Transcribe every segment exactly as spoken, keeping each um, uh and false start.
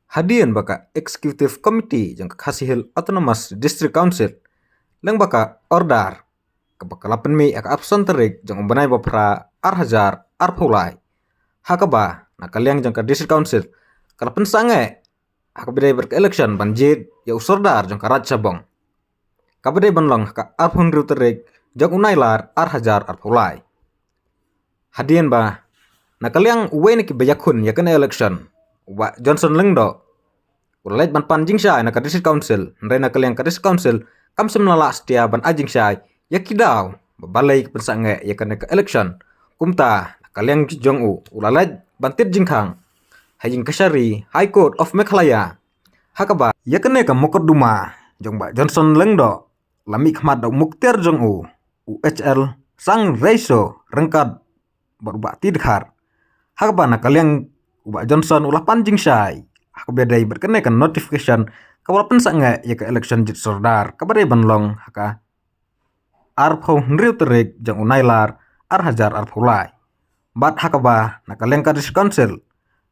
Hadien ba ka Executive Committee jong ka Khasi Hills Autonomous District Council lyngba ka order kaba ka la pynmih ha ka arphew san tarik jong u bnai ba phra ar hajar arphew lai, ha kaba na ka liang jong ka District Council ka la pynsangeh ha kaba dei bad ka election ban jied ïa u Sordar jong ka Raid Shabong, kaba dei ban long ha ka arphew hynriew tarik jong u Nailar ar hajar arphew lai. Hadien ba na ka liang uwei na kiba ïakhun ïa kane election, u Bah Johnson Lyngdoh, u la leit ban pan jingshai na ka District Council, hynrei na ka liang ka District Council kam shym la lah satia ban ai jingshai ïa ki daw ba balei ka pynsangeh ïa kane ka election. Kumta na ka liang jong u, u la leit ban tied jingkhang ha ïing kashari High Court of Meghalaya, ha kaba ïa kane ka mukotduma jong Bah Johnson Lyngdoh la mihkhmat da u muktiar jong u, u H L Sangreiso ryngkat bad u Bah T. Dkhar, ha kaba na ka liang u Bah Johnson u la pan jingshai ha kaba dei bad kane ka notification kaba la pynsangeh ïa ka election jied Sordar kaba dei ban long ha ka arphew hynriew tarik jong u Nailar ar hajar arphew lai. Bad ha kaba na ka liang ka District Council,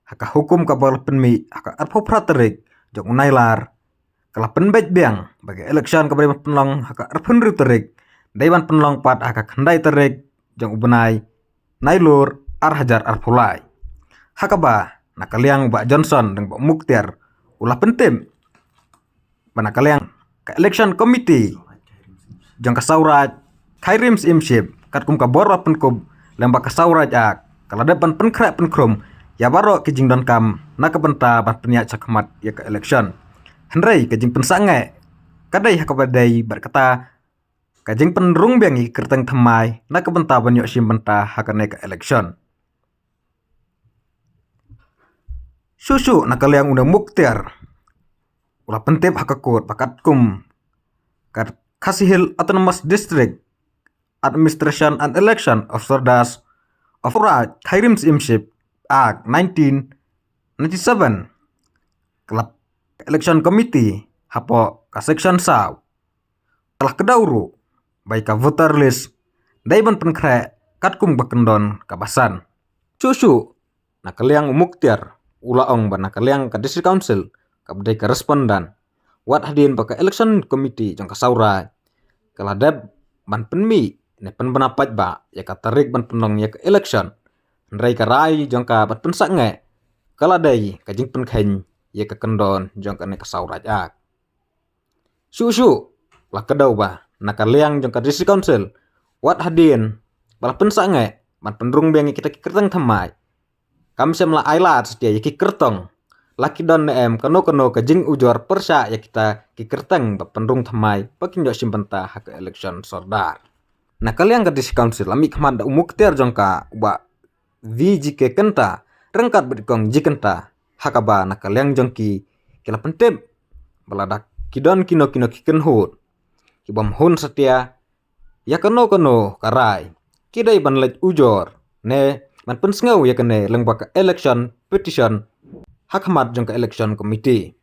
ha ka hukum kaba la pynmih ha ka arphew phra tarik jong u Nailar, ka la pynbeit biang ba ka election kaba dei ban pynlong ha ka arphew hynriew tarik dei ban pynlong pat ha ka khyndai tarik jong u bnai Nailur ar hajar arphew lai. Ha kaba na ka liang u Bah Johnson lyngba u muktiar u la pyntip ba na ka liang ka election committee jong ka Sawraij Khyrim Syiemship katkum ka bor ba pynkup lyngba ka Sawraij Act ka la dep ban pynkhreh pynkhrum ïa baroh ki jingdonkam na ka bynta ban pynïaid shakhmat ïa ka election. Hynrei ka jingpynsangeh ka dei ha kaba dei bad kata ka jingpynrung biang ïa ki kyrteng thymmai na ka bynta ban ïoh shim bynta ha kane ka election. Shuh shuh na ka liang une u muktiar u la pyntip ha ka court ba katkum ka Khasi Hills Autonomous District Administration and Election of Sordars of Sawraij Khyrim Syiemship Act nineteen ninety-seven, ka la, ka election committee hapoh ka section saw ka la kdew ruh ba ïa ka voter list dei ban pynkhreh katkum ba kyndon kaba san. Shuh shuh na ka liang u muktiar u la ong ba na ka liang ka District Council kaba dei ka respondent, wat hadien ba ka election committee jong ka Sawraij ka la dep ban pynmih ne pynbna paidbah ïa ka tarik ban pynlong ïa ka election, hynrei ka rai jong ka ban pynsangeh ka la dei ka jingpynkheiñ ïa ka kyndon jong kane ka Sawraij Act. Shuh shuh la kdew ba na ka liang jong ka District Council, wat hadien ba la pynsangeh ban pynrung biang ïa kita ki kyrteng thymmai, kam shym la ai lad satia ïa ki kyrtong la ki don ne em kano kano ka jingujor pyrshah ïa kita ki kyrteng ba pynrung thymmai ba kin ïoh shim bynta ha ka election Sordar. Na ka liang ka District Council la mihkhmat da u muktiar jong ka, u Bah V G K Kynta ryngkat bad i Kong G Kynta, ha kaba na ka liang jong ki ki la pyntip ba lada ki don kino kino ki kynhun ki bym hun satia ïa kano kano ka rai, ki dei ban leit ujor ne ban pynsngew ïa kane lyngba ka election petition ha khmat jong ka election committee.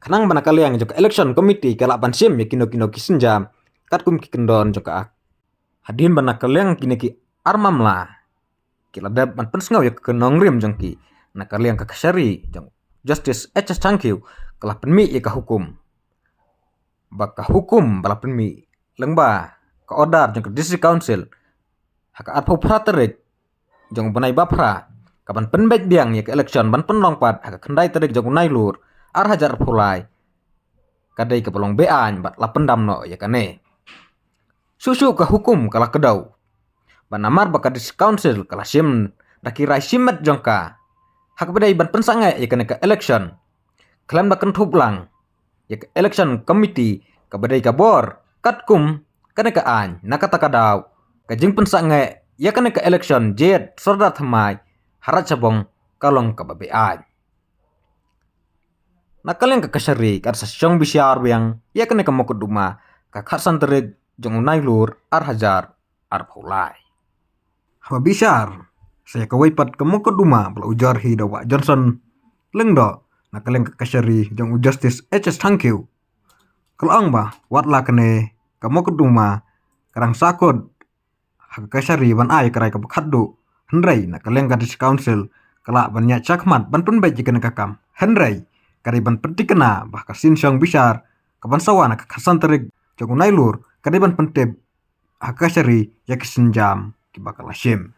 Khnang ba na ka liang jong ka election committee ka lah ban shim ïa kino kino ki sienjam katkum ki kyndon jong ka Act. Hadien ba na ka liang kine ki ar mamla ki la dep ban pynsngew ïa ka nongrim jong ki, na ka liang ka kashari jong Justice H S Thangkhiew ka la pynmih ïa ka hukum, ba ka hukum ba la pynmih lyngba ka order jong ka District Council ha ka arphew phra tarik jong u bnai ba phra, ka ban pynbeit biang ïa ka election ban pynlong pat ha ka khyndai tarik jong u Nailur ar hajar arphew lai, ka dei kaba long beaiñ bad la pyndam noh ïa kane. Shuh shuh ka hukum ka la kdew ba namar ba ka District Council ka la shim da ki rai shimet jong ka ha kaba dei ban pynsangeh ïa kane ka election, khlem da kynthup lang ïa ka election committee kaba dei ka bor katkum kane ka aiñ, na kata ka daw ka jingpynsangeh ïa kane ka election jied Sordar thymmai ha Raid Shabong ka long kaba beaiñ. Na ka liang ka kashari ka sa shong bishar biang ïa kane ka mukotduma ha ka khatsan tarik jong u Nailur ar hajar arphew lai. Haba bishar sa ïa kawei pat ka mukotduma ba la ujor hi da u Bah Johnson Lyngdoh, na ka liang ka kashari jong u Justice H S Thangkhiew ka la ong ba wat la kane ka mukotduma ka dang sahkut ha ka kashari ban ai ka rai kaba khatduh, hynrei na ka liang ka District Council ka lah ban ïaid shakhmat ban pynbeit ïa kane ka kam. Hynrei ka dei ban pyntikna ba ka sien shong bishar ka ban sa wan ha ka khatsan tarik jong u Nailur ka dei ban pyntip ha ka kashari ïa ki sienjam kiba ka la shim.